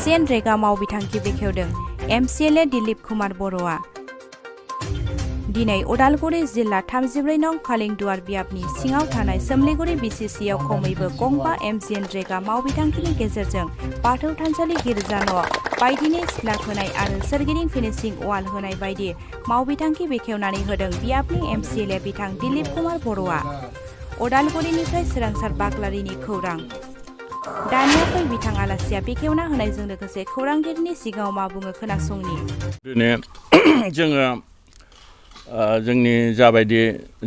मगनरेगा मावबिथांखि बेखेवदों MCLA Dilip Kumar बर'आ। दिनै उदालगुरि जिल्ला 34 नं खालिंदुवार बियाबनि सिङाव थानाय सोमलिगुरि बिसिसिआव खमैबो गंबा मगनरेगा मावबिथांखिनि गेजेरजों बाथौ थानसालि गिर्जा न' बायदिनि सिथ्ला खोनाय आरो सोरगिदिं फिनिशिं वाल होनाय बायदि मावबिथांखि बेखेवनानै होदों बियाबनि एमसिएलए बिथां दिलीप कुमार बर'आ। उदालगुरिनिफ्राय सोरांसार बाग्लारिनि खौरां। दानिया फै बिथां आलासिया बेखेवना होनायजों लोगोसे खौरांगिरिनि सिगाङाव मा बुङो खोनासंनि। जोङो जोंनि जाबायदि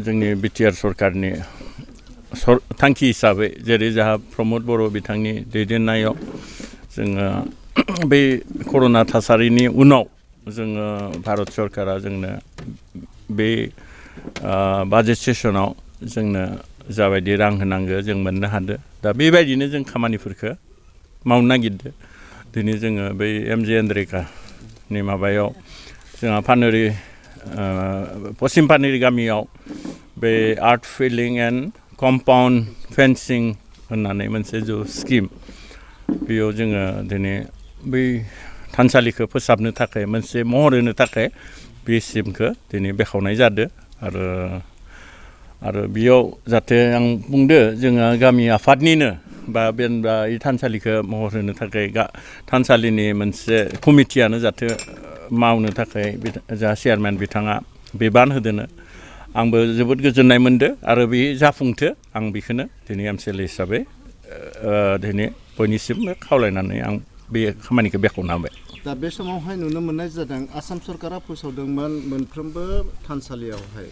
जोंनि बिटिआर सरकारनि थांखि हिसाबै जेरै जाहा प्रमद बर' बिथांनि दैदेननायाव जोङो बै कर'ना थासारिनि उनाव जोङो भारत सरकारा जोंनो बे बाजेट सेसनाव जोंनो जाबायदि रां होनांगो जों मोननो हादो। दा बेबायदिनो जों खामानिफोरखौ मावनो नागिरदो। दिनै जोङो बै मगनरेगानि माबायाव जोंहा पानेरि पश्चिम पानेरि गामियाव बे art feeling and compound fencing होननानै मोनसे जो स्किम बेयाव जोङो दिनै बै थानसालिखौ फोसाबनो थाखाय मोनसे महर होनो थाखाय बे स्किमखौ दिनै बेखेवनाय जादों आरो बेयाव जाहाथे आं बुंदो जोङो गामि आफादनिनो बा थानसालिखौ महर होनो थाखाय थानसालिनि मोनसे कमिटियानो जाहाथे मावनो थाखाय जा चेयारमेन बिथाङा बिबान होदोनो आंबो जोबोद गोजोननाय मोनदो आरो बे जाफुंथो आं बेखौनो दिनै एमसिएलए हिसाबै दिनै बयनिसिमबो खावलायनानै आं बे खामानिखौ बेखेवना होबाय। दा बे समावहाय नुनो मोननाय जादों आसाम सरकारा फोसावदोंमोन मोनफ्रोमबो थानसालियावहाय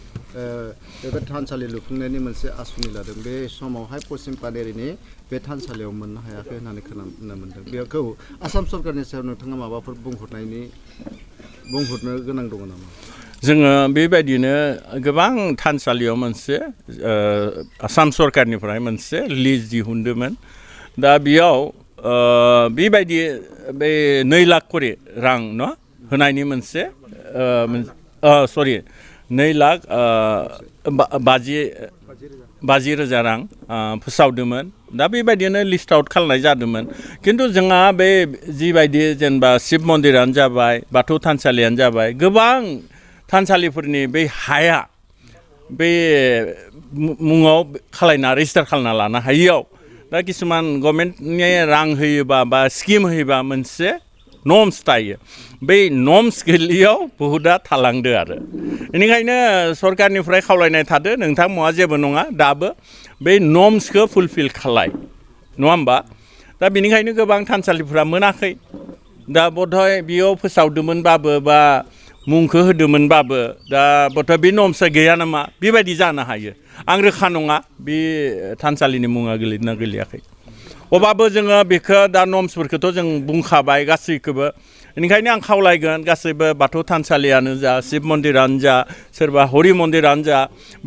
बे थानसालि लुफुंनायनि मोनसे आसुनि लादों। बे समावहाय पश्चिम पानेरिनि बे थानसालियाव मोननो हायाखै होननानै खोनानो मोनदों। बेखौ आसाम सरकारनि सायाव नोंथाङा माबाफोर बुंहरनो गोनां दङ नामा? जोङो बेबायदिनो गोबां थानसालियाव मोनसे आसाम सरकारनिफ्राय मोनसे लिस्ट दिहुनदोंमोन। दा बेयाव बेबायदि बे 2 लाख करि रां न होनायनि मोनसे 2,50,000 रां फोसावदोंमोन। दा बेबायदिनो लिस्ट आउट खालामनाय जादोंमोन। खिन्थु जोंहा बे जिबायदि जेनेबा शिब मन्दिरानो जाबाय बाथौ थानसालियानो जाबाय गोबां थानसालिफोरनि बै हाया बे मुङाव खालायना रेजिस्टार खालामना लानो हायियाव दा किसुमान गभर्नमेन्टनि रां होयोबा बा स्किम होयोबा मोनसे नर्म्स थायो। बै नर्म्स गैयैयाव बहुदा थालांदो आरो बेनिखायनो सरकारनिफ्राय खावलायनाय थादो नोंथां मुवा जेबो नङा दाबो बै नर्म्सखौ फुलफिल खालाय नङा होमबा? दा बेनिखायनो गोबां थानसालिफ्रा मोनाखै। दा बधय बेयाव फोसावदोंमोनबाबो बा मुंखौ होदोंमोनबाबो दा बधय बे नर्म्सआ गैया नामा बेबायदि जानो हायो। आं रोखा नङा बे थानसालिनि मुङा गोलैदोंना गोलैयाखै। अब्लाबो जोङो बेखौ दा नर्म्सफोरखौथ' जों बुंखाबाय गासैखौबो। बेनिखायनो आं खावलायगोन गासैबो बाथौ थानसालियानो जा शिब मन्दिरानो जा सोरबा हरि मन्दिरानो जा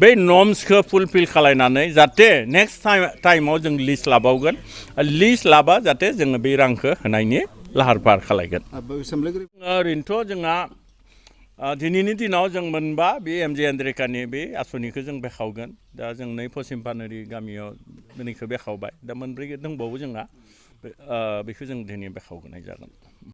बै नर्म्सखौ फुलफिल खालायनानै जाहाथे नेक्स्ट टाइमाव जों लिस्ट लाबावगोन। लिस्ट लाबा जाहाथे जोङो बे रांखौ होनायनि लाहार फाहार खालायगोन। ओरैनोथ' जोंहा दिनैनि दिनाव जों मोनबा बे मगनरेगानि बे आसनिखौ जों बेखावगोन। दा जों नै पश्चिम पानेरि गामियाव दिनैखौ बेखावबाय। दा 4 दंबावो जोंहा बेखौ जों दिनै बेखावनाय जागोन।